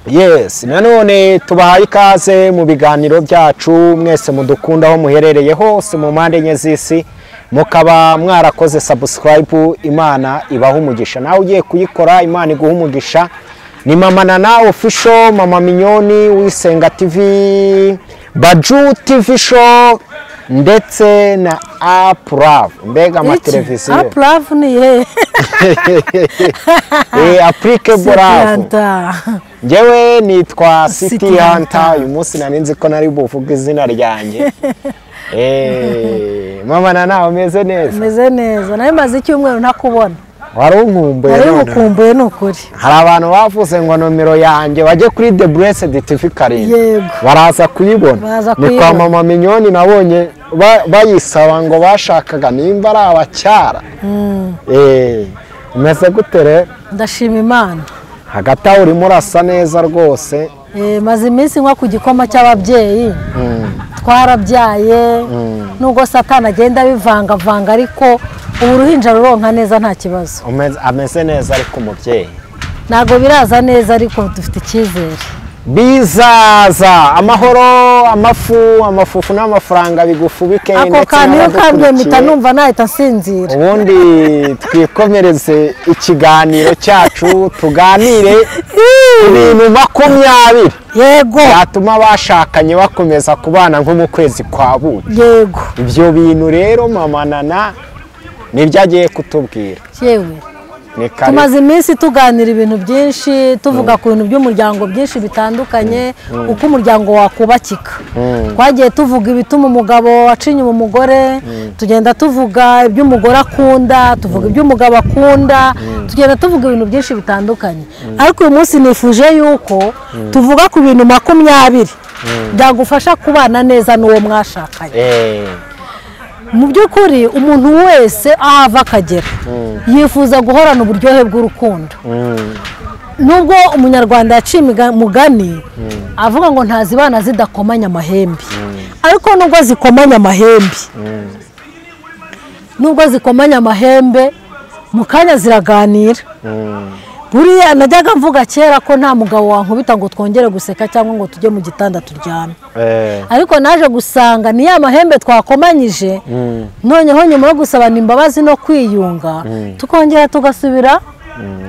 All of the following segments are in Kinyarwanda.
Yes, nanone tubahaye ikaze mu biganiro byacu, mwese mudukunda aho muherereye hose mu mpande enye z'isi, mukaba mwarakoze subscribe, Imana ibaha umugisha. Nawe ugiye kuyikora, Imana iguha umugisha. Ni Mama Nana Official, Mama Minyoni, Wisenga TV, Baju TV Show ndetse na Aprave. Mbega amateleviziyo. Aprave ni ye. Applicable Love. Njyewe nitwa City Hunter, uyu munsi nari nzi ko nari buvuge izina ryanjye. Mama Nana, umeze neza? Meze neza. Nari maze icyumweru ntakubona. Wari unkumbuye none? Nari ngukumbuye ni ukuri. Hari abantu bavuze ngo nomero yanjye bajye kuri The Blessed TV 7. Yego. Baraza kuyibona. Ni kwa Mama Minyoni nabonye bayisaba ngo bashakaga nimba ari abacyara. Umeze gute rero? Ndashima Imana. Hagati aho urimo urasa neza rwose. Maze iminsi nkwa ku gikoma cy'ababyeyi. Twarabyaye. Nubwo Satani agenda bivangavanga ariko ubu uruhinja ruronka neza nta kibazo. Ameze neza ariko umubyeyi. Ntabwo biraza neza ariko dufite icyizere. Bizaza amahoro, amafu, amafufu n'amafaranga bigufubike. Ako kantu iyo kambwiye mpita numva nahita nsinzira. Ubundi twikomereze ikiganiro cyacu, tuganire ibintu 20. Yego. Byatuma abashakanye bakomeza kubana nko mu kwezi kwa buki. Yego. Ibyo bintu rero Mama Nana nibyo agiye kutubwira. Yewe. Tumaze iminsi tuganira ibintu byinshi, tuvuga ku bintu by'umuryango byinshi bitandukanye, uko umuryango wakubakika. Twagiye tuvuga ibituma umugabo aca inyuma umugore, tugenda tuvuga ibyo umugore akunda, tuvuga ibyo umugabo akunda, tugenda tuvuga ibintu byinshi bitandukanye. Ariko uyu munsi nifuje yuko tuvuga ku bintu 20 byagufasha kubana neza n'uwo mwashakanye. Mu by'ukuri umuntu wese aho ava akagera yifuza guhorana uburyohe bw'urukundo. Nubwo umunyarwanda yaciye umugani avuga ngo ntazibana zidakomanya amahembe, ariko nubwo zikomanya amahembe, nubwo zikomanya amahembe mu kanya ziraganira. Buriya najyaga mvuga kera ko nta mugabo wankubita ngo twongere guseka cyangwa ngo tujye mu gitanda turyame. Ariko naje gusanga ni ya mahembe twakomanyije, noneho nyuma yo gusabana imbabazi no kwiyunga, tukongera tugasubira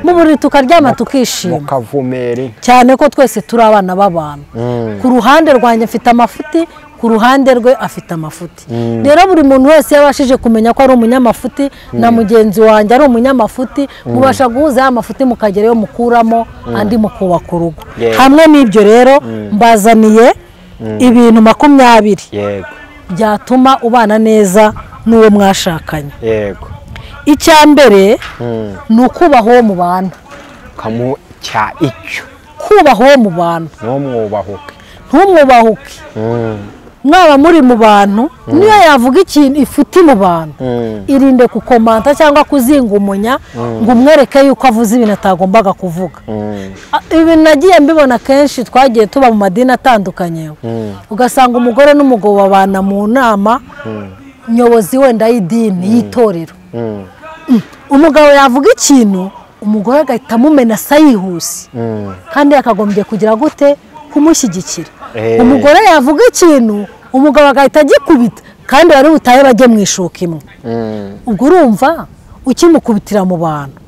mu buriri tukaryama tukishima. Mukavumeri. Cyane ko twese turi abana b'abantu. Ku ruhande rwanjye mfite amafuti, ku ruhande rwe afite amafuti. Rero buri muntu wese yabashije kumenya ko ari umunyamafuti na mugenzi wanjye ari umunyamafuti, mubasha guhuza ya mafuti mukagera yo mukuramo andi mukubaka urugo. Hamwe n'ibyo rero mbazaniye ibintu 20. Yego. Byatuma ubana neza n'uwo mwashakanye. Yego. Icya mbere ni ukubaha uwo mubana. Kamu cya icyo. Kubaha uwo mubana. Ntumwubahuke. Ntumwubahuke. Mwaba muri mu bantu, niyo yavuga ikintu ifuti mu bantu, irinde kukomanta cyangwa kuzinga umunya ngo umwereke yuko avuze ibintu atagombaga kuvuga. Ibi nagiye mbibona kenshi, twagiye tuba mu madini atandukanye, ugasanga umugore n'umugabo babana mu nama nyobozi wenda y'idini y'itorero. Umugabo yavuga ikintu, umugore agahita amumena yihuse, kandi yakagombye kugira gute? Kumushyigikira. Umugore yavuga ikintu, umugabo agahita agikubita, kandi wari butahe bajye mu ishuka imwe. Ubwo urumva ukimukubitira mu bantu,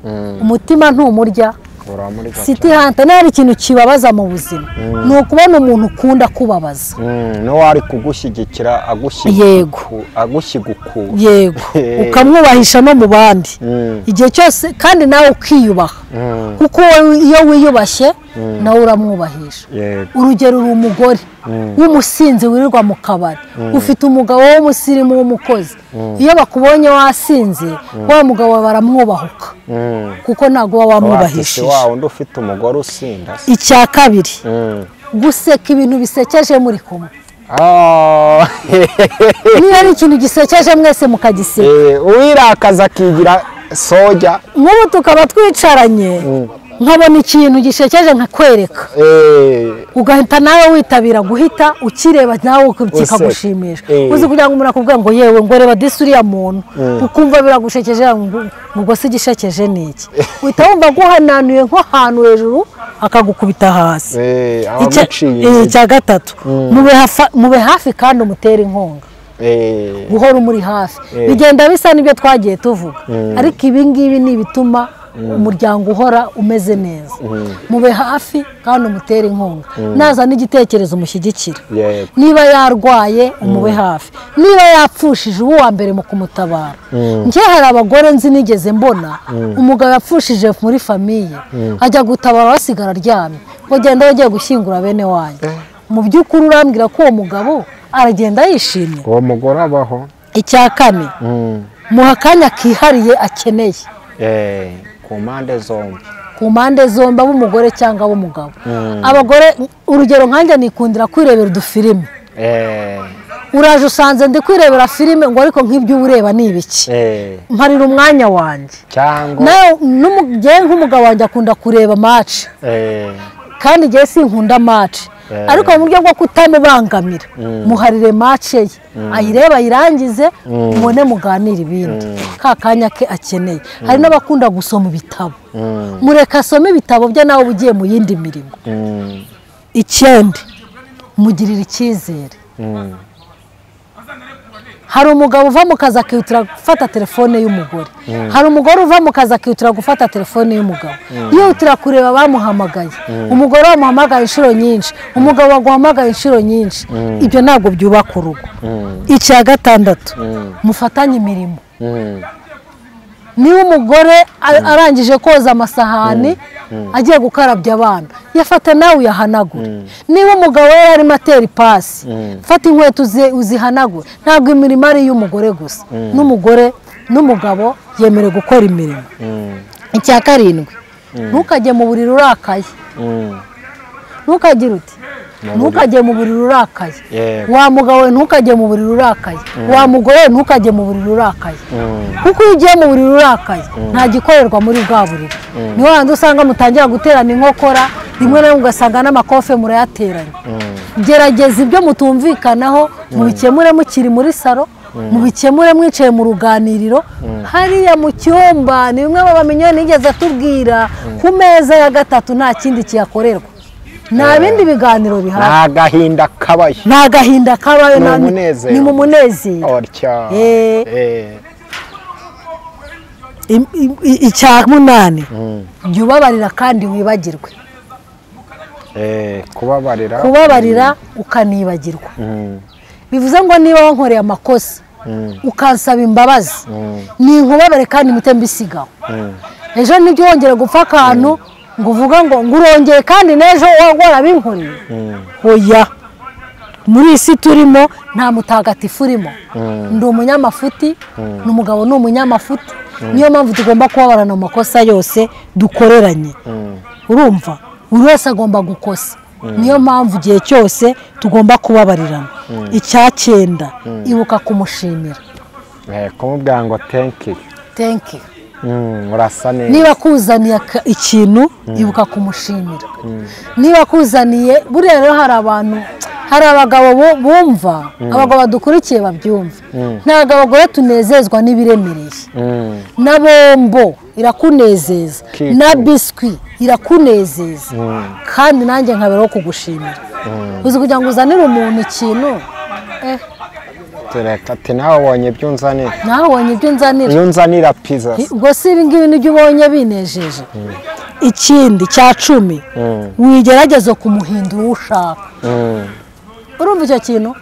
umutima ntumurya. City Hunter nari ikintu kibabaza mu buzima, ni ukubona umuntu ukunda kubabaza. No wari kugushyigikira agushyigukura. Yego. Ukamwubahisha no mu bandi igihe cyose, kandi nawe ukiyubaha, kuko iyo wiyubashye nawe uramwubahisha. Urugero, uri umugore w'umusinzi wirirwa mu kabari, ufite umugabo w'umusirimu w'umukozi, iyo bakubonye wasinze wa mugabo baramwubahuka, kuko ntabwo uba wamwubahishije. Wa wundi ufite umugore usinda. Icya kabiri, guseka ibintu bisekeje muri kumwe. Niba ari ikintu gisekeje mwese mukagiseka. Uwirakaza akigira soja. Nk'ubu tukaba twicaranye, Nkabona ikintu gishekeje nkakwereka, ugahita nawe witabira guhita ukireba nawe kikagushimisha. Uzi kugira ngo umuntu akubwira ngo yewe ngo reba disi uriya muntu, ukumva biragushekeje ngo se igishekeje ni iki, uhita wumva guhananuye nk'ahantu hejuru akagukubita hasi. Icya gatatu, mube hafi kandi umutere inkunga. Guhora umuri hafi bigenda bisa n'ibyo twagiye tuvuga, ariko ibi ngibi ni ibituma umuryango uhora umeze neza. Mube hafi kandi umutere inkunga, naza n'igitekerezo umushyigikira. Niba yarwaye umube hafi, niba yapfushije ubu wa mbere mu kumutabara. Njye hari abagore nzi nigeze mbona umugabo yapfushije muri famiye ajya gutabara basigara aryamye, ngo genda bagiye gushyingura bene wanyu. Mu by'ukuri urambwira ko uwo mugabo aragenda yishimye, uwo mugore abaho. Icya kane, muha akanya kihariye akeneye ku mpande zombi, ku mpande zombi, ab'umugore cyangwa ab'umugabo. Abagore urugero nkanjye nikundira kwirebera udufilime. Uraje usanze ndi kwirebera filime ngo ariko nk'ibyo ureba ni ibiki, mparira umwanya wanjye. Nawe nk'umugabo wanjye akunda kureba match, kandi njye sinkunda match, ariko mu buryo bwo kutamubangamira muharire match ye, ayireba ayirangize, mubone muganire ibindi ka kanya ke akeneye. Hari n'abakunda gusoma ibitabo, mureka asome ibitabo bye nawe ugiye mu yindi mirimo. Icyenda, mugirire icyizere. Hari umugabo uva mu kazi akihutira gufata telefone y'umugore, hari umugore uva mu kazi akihutira gufata telefone y'umugabo, yihutira kureba bamuhamagaye, umugore wamuhamagaye inshuro nyinshi, umugabo waguhamagaye inshuro nyinshi. Ibyo ntabwo byubaka urugo. Icya gatandatu, mufatanye imirimo. Niba umugore arangije koza amasahani agiye gukarabya abana, yafata nawe uyahanagure. Niba umugabo we arimo atera ipasi, fata inkweto uzihanagure. Ntabwo imirimo ari iy'umugore gusa, n'umugore n'umugabo yemerewe gukora imirimo. Icya karindwi, ntukajye mu buriri urakaye. Ntukagire uti ntukajye mu buriri urakaye. Wa mugabo we ntukajye mu buriri urakaye, wa mugore we ntukajye mu buriri urakaye. Kuko iyo ugiye mu buriri urakaye nta gikorerwa muri bwa buriri. Niho handi usanga mutangira guterana inkokora, rimwe na rimwe ugasanga n'amakofe murayateranye. Gerageza ibyo mutumvikanaho mubikemure mukiri muri saro, mubikemure mwicaye mu ruganiriro, hariya mu cyumba. Ni bimwe bamenye nigeze atubwira, ku meza ya gatatu nta kindi kiyakorerwa, nta bindi biganiro bihari, nta gahinda kabayo, nta gahinda kabayo, ni mu munezero. Icya munani, jya ubabarira kandi wibagirwe. Kubabarira ukanibagirwa, bivuze ngo niba wankoreye amakosa ukansaba imbabazi, ni inkubabare kandi mute mbisigaho. Ejo nibyo wongera gupfa akantu ngo uvuga ngo ngurongeye kandi n'ejo warabinkoreye. Oya, muri isi turimo nta mutagatifu urimo. Ndi umunyamafuti, n'umugabo ni umunyamafuti, niyo mpamvu tugomba kubabarana mu makosa yose dukoreranye. Urumva buri wese agomba gukosa, niyo mpamvu igihe cyose tugomba kubabarirana. Icya cyenda, ibuka kumushimira, kumubwira ngo thank you, thank you. Urasa neza. Niba akuzaniye ikintu ibuka kumushimira. Niba akuzaniye, buriya rero hari abantu, hari abagabo bumva, abagabo badukurikiye babyumva. Ntabwo abagore tunezezwa n'ibiremereye. Na bombo irakunezeza, na biswi irakunezeza, kandi nanjye nkaberaho kugushimira. Uzi kugira ngo uzanire umuntu ikintu, ati nawe wabonye ibyo unzanira, nawe wabonye ibyo unzanira, iyo unzanira pizza. Ubwo si ibi ngibi nibyo ubonye binejeje. Ikindi cya 10, wigerageza kumuhindura uwo ushaka. Urumva icyo kintu?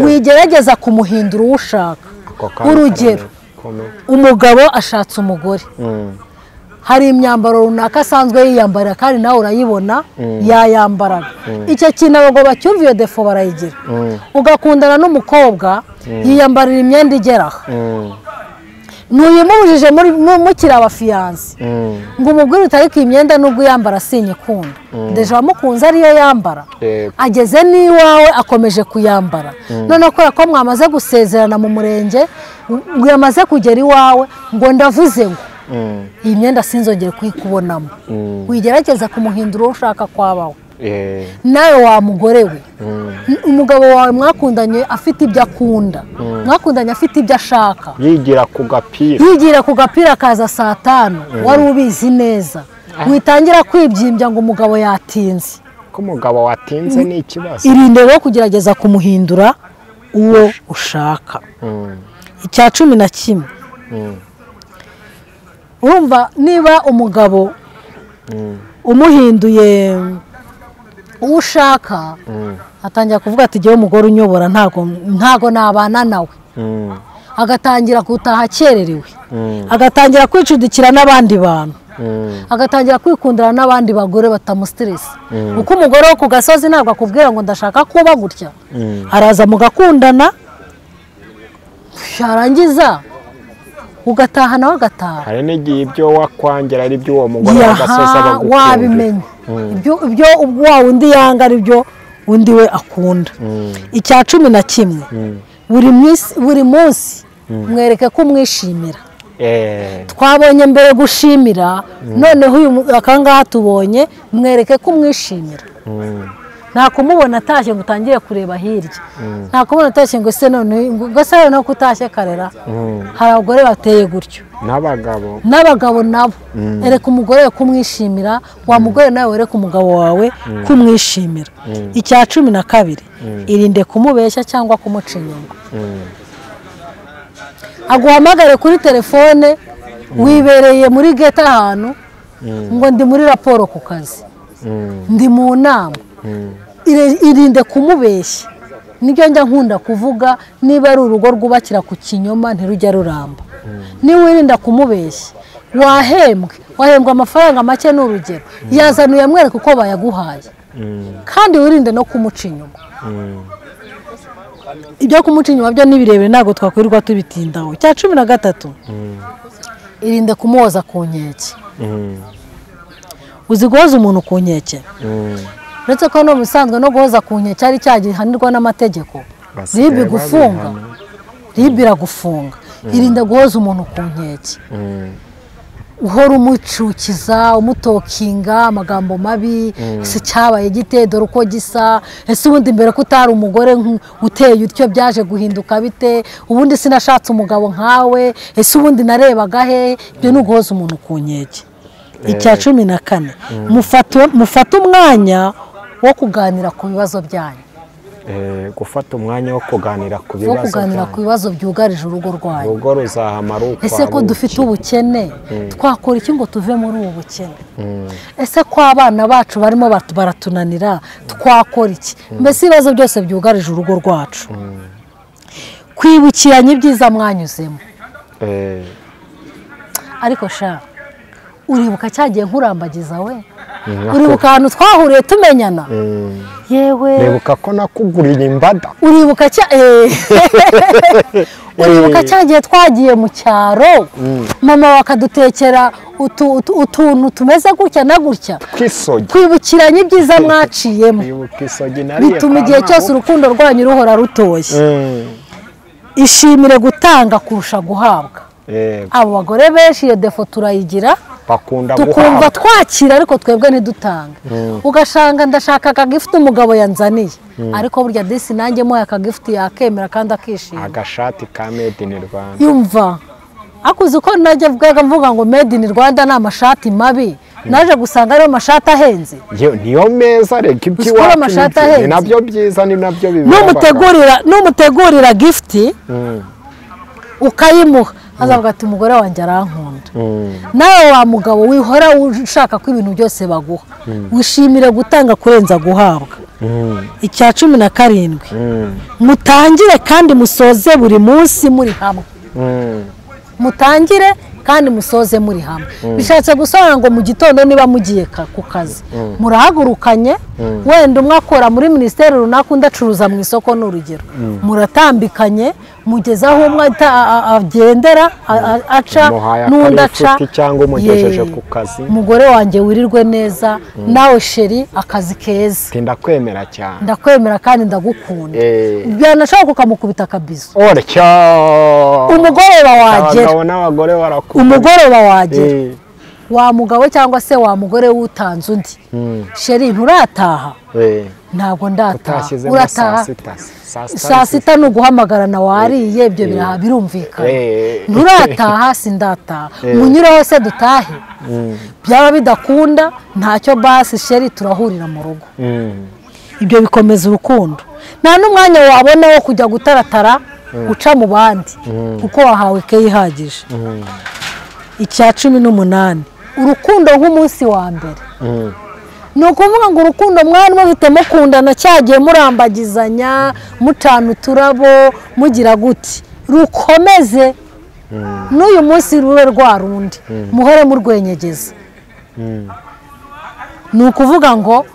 Wigerageza kumuhindura uwo ushaka. Urugero, umugabo ashatse umugore, hari imyambaro runaka asanzwe yiyambara kandi nawe urayibona yayambaraga. Icyo kintu abagabo bacyumva iyo defo barayigira. Ugakundana n'umukobwa yiyambarira imyenda igeraho, ntuyimubujije mukiri abafiyanse ngo umubwire uti ariko iyi myenda nubwo uyambara sinyikunda, deje wamukunze ariyo yambara, ageze n'iwawe akomeje kuyambara. Noneho kubera ko mwamaze gusezerana mu murenge, yamaze kugera iwawe ngo ndavuze ngo Iyi myenda sinzongere kuyikubonamo. Wigerageza kumuhindura uwo ushaka kwabaho. Nawe wa mugore we, umugabo wawe mwakundanye afite ibyo akunda, mwakundanye afite ibyo ashaka, yigira ku gapira akaza saa 5, wari ubizi neza. Witangira kwibyimbya ngo umugabo yatinze. Ko umugabo watinze ni ikibazo. Irinde rero kugerageza kumuhindura uwo ushaka. Icya 11, urumva niba umugabo umuhinduye uwo ushaka, atangira kuvuga ati jyewe umugore unyobora ntago nabana nawe. Agatangira gutaha akererewe, agatangira kwicudikira n'abandi bantu, agatangira kwikundana n'abandi bagore batamustress. Uko umugore wo ku gasozi ntabwo akubwira ngo ndashaka kuba gutya, araza mugakundana, yarangiza ugataha nawe agataha. Hari n'igihe ibyo wakwangira ari byo uwo mugore wo gasozi aba agukunda, wabimenye ibyo wa undi yanga ari byo undi we akunda. Icya 11, buri munsi mwereke ko umwishimira. Twabonye mbere gushimira, noneho uyu akangaha tubonye mwereke ko umwishimira. Nta kumubona atashye ngo utangire kureba hirya, nta kumubona atashye ngo se none ngo se noneho ko utashye karera. Hari abagore bateye gutyo, n'abagabo nabo. Ereka umugore we kumwishimira, wa mugore nawe wereka umugabo wawe kumwishimira. Icya 12, irinde kumubeshya cyangwa kumuca inyuma. Aguhamagare kuri telefone wibereye muri geta ahantu ngo ndi muri raporo ku kazi, ndi mu nama. Irinde kumubeshya. Nibyo njya nkunda kuvuga, niba ari urugo rwubakira ku kinyoma ntirujya ruramba. Niba wirinda kumubeshya, wahembwe amafaranga make ni urugero, yazanuye amwereka uko bayaguhaye. Kandi wirinde no kumuca inyuma. Ibyo kumuca inyuma byo ni birebire ntabwo twakwirirwa tubitindaho. Icya 13, irinde kumuhoza ku nkeke. Uzi guhoza umuntu ku nkeke? Uretse ko no musanzwe no guhoza ku nkeke ari cyaha gihanirwa n'amategeko, ribi gufunga, ribi iragufunga. Irinde guhoza umuntu ku nkeke. Uhora umucukiza, umutokinga amagambo mabi, ese cyabaye gite, dore uko gisa, ese ubundi mbere ko utari umugore uteye utyo byaje guhinduka bite, ubundi sinashatse umugabo nkawe, ese ubundi narebaga he. Ibyo ni uguhoza umuntu ku nkeke. Icya 14, mufate umwanya wo kuganira ku bibazo byanyu. Gufata umwanya wo kuganira ku bibazo, ku bibazo byugarije urugo rwanyu. Urugo ruzahamara uko. Ese ko dufite ubukene, twakora iki ngo tuve muri ubu bukene? Ese ko abana bacu barimo baratunanira, twakora iki? Mbese ibibazo byose byugarije urugo rwacu. Kwibukiranya ibyiza mwanyuzemo. Ariko sha, uribuka cyagiye nkurambagiza we? Uribuka ahantu twahuriye tumenyana? Yewe, uribuka ko nakuguriye imbada? Uribuka cya uribuka cyagiye twagiye mu cyaro, mama wakadutekera utuntu tumeze gutya na gutya. Kwibukiranya ibyiza mwaciyemo bituma igihe cyose urukundo rwanyu ruhora rutoshye. Ishimire gutanga kurusha guhabwa. Abo bagore benshi iyo defo turayigira, tukumva twakira ariko twebwe ntidutanga. Ugashanga ndashaka akagifuti umugabo yanzaniye, ariko burya disi nanjye muhaye akagifuti yakemera kandi akishima. Agashati ka made in Rwanda. Yumva akuze uko najya mvuga ngo made in Rwanda ni amashati mabi, naje gusanga ariyo mashati ahenze. Niyo meza, reka iby'iwacu ni nabyo byiza, ni nabyo bibi. Numutegurira gifuti ukayimuha, azavuga ati umugore wanjye arankunda. Nawe wa mugabo wihora ushaka ko ibintu byose baguha, wishimire gutanga kurenza guhabwa. Icya 17, mutangire kandi musoze buri munsi muri hamwe. Mutangire kandi musoze muri hamwe. Bishatse gusobanura ngo mu gitondo niba mugiye ku kazi, murahagurukanye, wenda umwe akora muri minisiteri runaka undi acuruza mu isoko ni urugero, muratambikanye, Mugeze aho umwe agendera aca n'undi aca, cyangwa umugejeje ku kazi. Umugore wanjye wirirwe neza, nawe sheri akazi keza. Ndakwemera cyane, ndakwemera kandi ndagukunda. Byanashobora kukamukubita akabizo. Umugoroba wagera, umugoroba wagera, wa mugabo cyangwa se wa mugore wutanze undi, sheri nturataha? Ntabwo ndataha. Urataha saa sita ni uguhamagarana wariye, ibyo birumvikana. Nturataha? Sindataha. Munyureho se dutahe? Byaba bidakunda ntacyo, basi sheri turahurira mu rugo. Ibyo bikomeza urukundo. Nta n'umwanya wabona wo kujya gutaratara uca mu bandi, kuko wahawe keya ihagije. Icya 18, urukundo nk'umunsi wa mbere. Ni ukuvuga ngo urukundo mwari mufite mukundana, cyagiye murambagizanya, mucana uturabo, mugira guti, rukomeze n'uyu munsi rube rwa rundi, muhore murwenyegeza. Ni ukuvuga ngo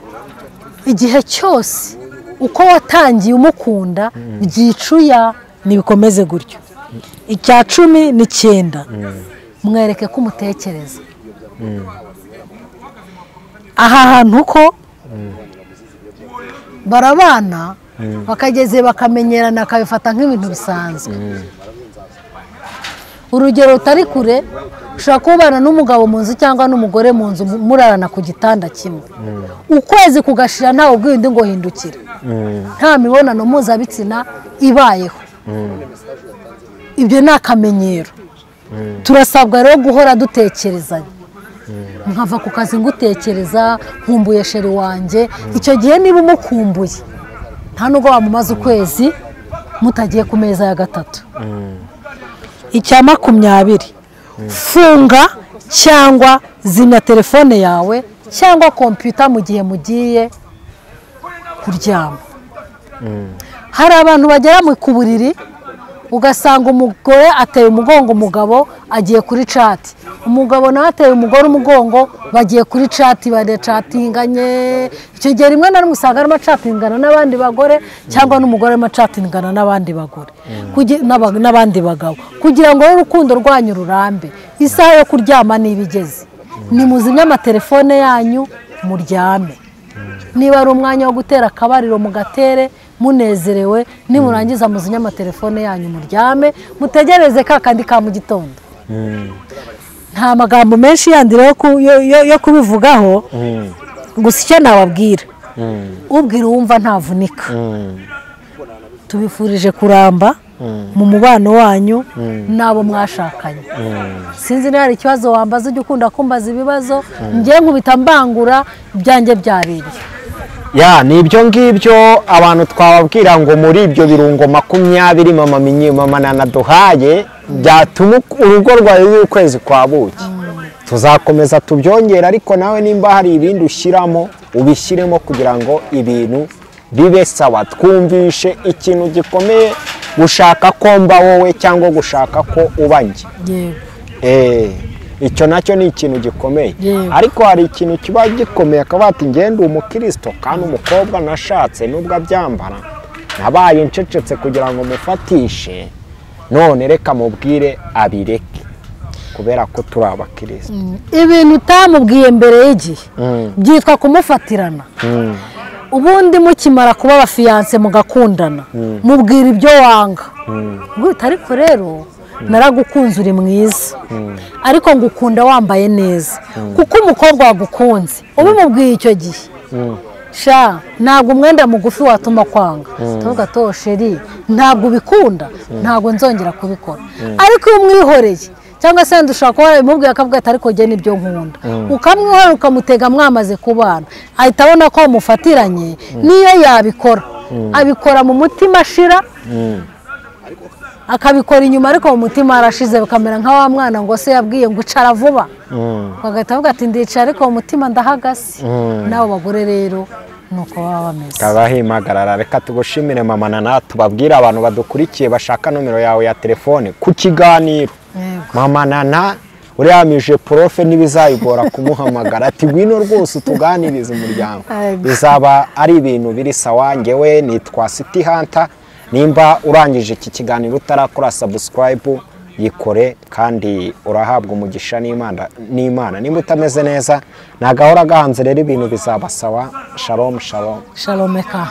igihe cyose uko watangiye umukunda byicuya, ntibikomeze gutyo. Icya 19, mwereke ko umutekereza. Aha hantu ko barabana bakageze bakamenyerana, akabifata nk'ibintu bisanzwe. Urugero rutari kure, ushobora kubana n'umugabo mu nzu cyangwa n'umugore mu nzu, murarana ku gitanda kimwe, ukwezi kugashira ntawe ubwiye undi ngo hindukira, nta mibonano mpuzabitsina ibayeho. Ibyo ni akamenyero. Turasabwa rero guhora dutekerezanya. Nkava ku kazi ngutekereza, nkumbuye sheri wanjye. Icyo gihe niba umukumbuye, nta nubwo wamumaze ukwezi mutagiye ku meza ya gatatu. Icya 20, funga cyangwa zimya telefone yawe cyangwa kompiyuta mu gihe mugiye kuryama. Hari abantu bagera ku buriri ugasanga umugore ateye umugongo umugabo agiye kuri chat, umugabo nawe ateye umugore umugongo bagiye kuri chat, barecatinganye. Icyo gihe rimwe na rimwe usanga arimo acatingana n'abandi bagore, cyangwa n'umugore arimo acatingana n'abandi bagore n'abandi bagabo. Kugira ngo urukundo rwanyu rurambe, isaha yo kuryama niba igeze, nimuzimye amatelefone yanyu muryame. Niba ari umwanya wo gutera akabariro mugatere munezerewe, nimurangiza muzimye amatelefone yanyu muryame, mutegereze ka kandi ka mu gitondo. Nta magambo menshi yandi yo kubivugaho, gusa icyo nababwira, ubwira uwumva ntavunika. Tubifurije kuramba mu mubano wanyu n'abo mwashakanye. Sinzi niba hari ikibazo wambaza, ujya ukunda kumbaza ibibazo, njye nkubita mbangura ibyanjye byaririye. Ya, ni ibyo ngibyo abantu twababwira ngo muri ibyo birungo 20 mama Nana duhaye byatuma urugo rwawe y'ukwezi kwa buki. Tuzakomeza tubyongera, ariko nawe nimba hari ibindi ushyiramo ubishyiremo kugira ngo ibintu bibe sawa. Twumvishe ikintu gikomeye, gushaka ko mba wowe cyangwa gushaka ko uba njye. Icyo nacyo ni ikintu gikomeye. Ariko hari ikintu kiba gikomeye, akaba ati ngende umukristo kandi umukobwa nashatse nubwo abyambara nabaye ncecetse kugira ngo mufatishe, none reka mubwire abireke kubera ko turi abakristo. Ibintu utamubwiye mbere y'igihe byitwa kumufatirana. Ubundi mukimara kuba abafiyanse mugakundana, mubwira ibyo wanga. Ariko rero naragukunze uri mwiza, ariko ngukunda wambaye neza, kuko umukobwa wagukunze ubimubwiye icyo gihe, sha ntabwo umwenda mugufi watuma kwanga. Tuvuga to sheri ntabwo ubikunda, ntabwo nzongera kubikora. Ariko iyo umwihoreye cyangwa se ndushaka kuba yarabimubwiye akavuga ati ariko njye nibyo nkunda, ukamwihorera ukamutega mwamaze kubana, ahita abona ko mufatiranye. Niyo yabikora abikora mu mutima ashira, akabikora inyuma ariko mu mutima arashize, bikamera nka wa mwana ngo se yabwiye ngo icara vuba, bagahita bavuga ati ndicara ariko mu mutima ndahagase. N'abo bagore rero nuko baba bameze. Kabahimagarara. Reka tugushimire mama Nana, tubabwire abantu badukurikiye bashaka nomero yawe ya telefone ku kiganiro. Mama Nana uriya mije profe ntibizayigora kumuhamagara ati ngwino rwose utuganirize umuryango, bizaba ari ibintu biri sawa. Ngewe nitwa City Hunter, Nimba urangije iki kiganiro utarakora subscribe, yikore kandi urahabwa umugisha n'Imana. Nimba utameze neza, nagahora gahanze rero, ibintu bizabasawa. Shalom, shalom. Shalomeka.